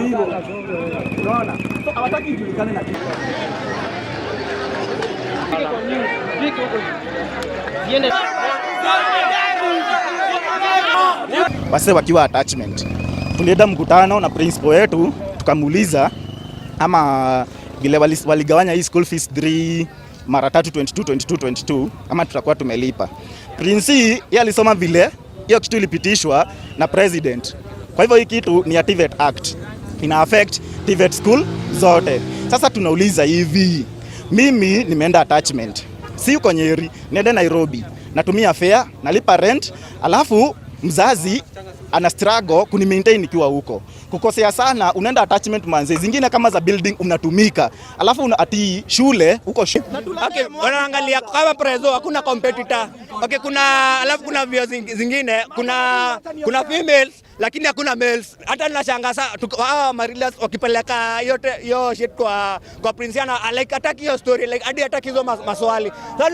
Hivyo unaona, so hawataki ijulikane na kitu. Wase wakiwa attachment. Tulienda mkutano na principal wetu, tukamuuliza ama vile waligawanya hii school fees 3 mara tatu, 22 22 22, ama tutakuwa tumelipa. Prince yeye alisoma vile hiyo kitu ilipitishwa na president. Kwa hivyo hii kitu ni ya TVET Act, ina affect TVET school zote. Sasa tunauliza hivi, mimi nimeenda attachment, si uko Nyeri, niende Nairobi, natumia fare, nalipa rent, alafu mzazi ana struggle kuni maintain nikiwa huko. Kukosea sana, unaenda attachment manze, zingine kama za building unatumika, alafu una ati shule huko Okay, wanaangalia kama prezo hakuna competitor. Okay, kuna alafu kuna vio zingine, kuna females lakini hakuna males. Hata nashangaa hawa Marilas wakipeleka yote hiyo shit kwa Princiana, like hataki hiyo story, like hadi hataki hizo maswali. Sasa